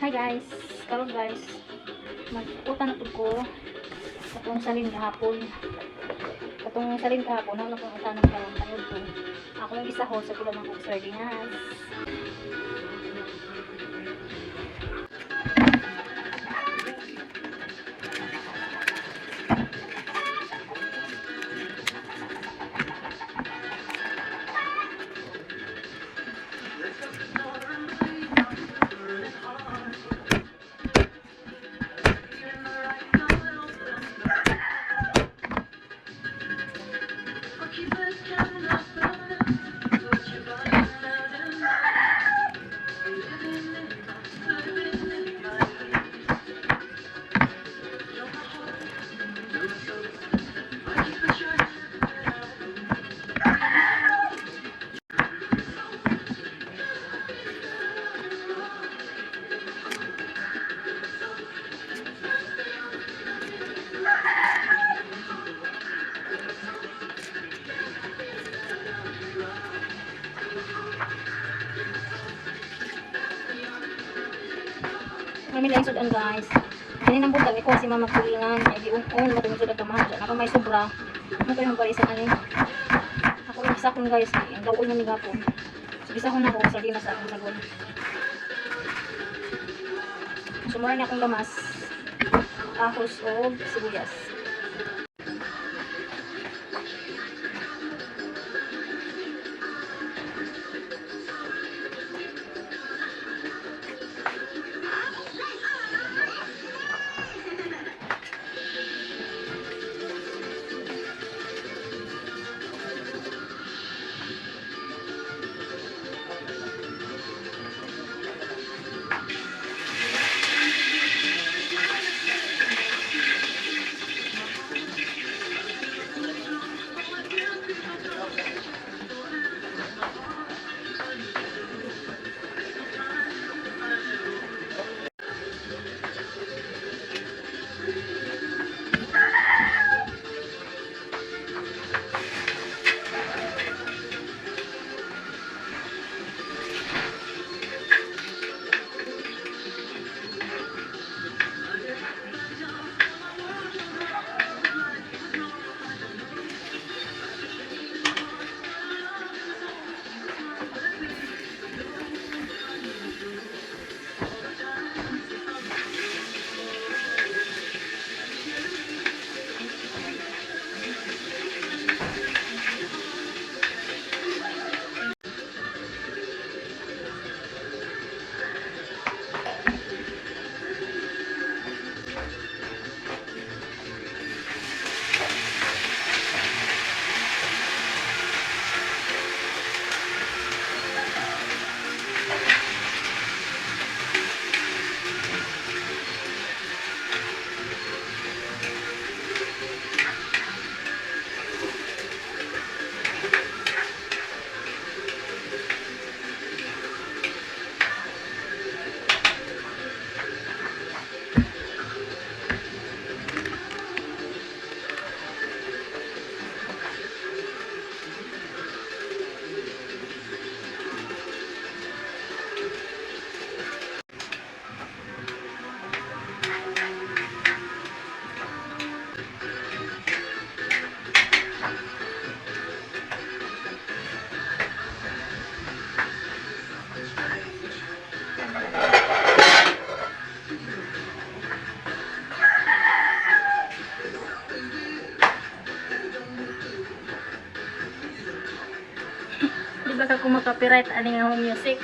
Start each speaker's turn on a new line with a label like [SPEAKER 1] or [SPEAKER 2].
[SPEAKER 1] Hi guys, karon guys, mag-utan na pud ko katong salin gahapon. Katong salin gahapon, na akong utanon karon tungod ko. Ako yung gisahol sa kulang ng sardinas. Kami lang sudan, guys. Kani nang buntag iko si mama tulingan ay di un matungod sudan kamahan dyan. Ako may sobra. Ano kayo barisan ani? Ako lang gisakon, guys. Ang daw na migapon. So gisakon na ako sardinas sa akong sagon. Sumura na akong lamas. Ahos o sibuyas. Di ba ka kumaka-copyright ani nga home music?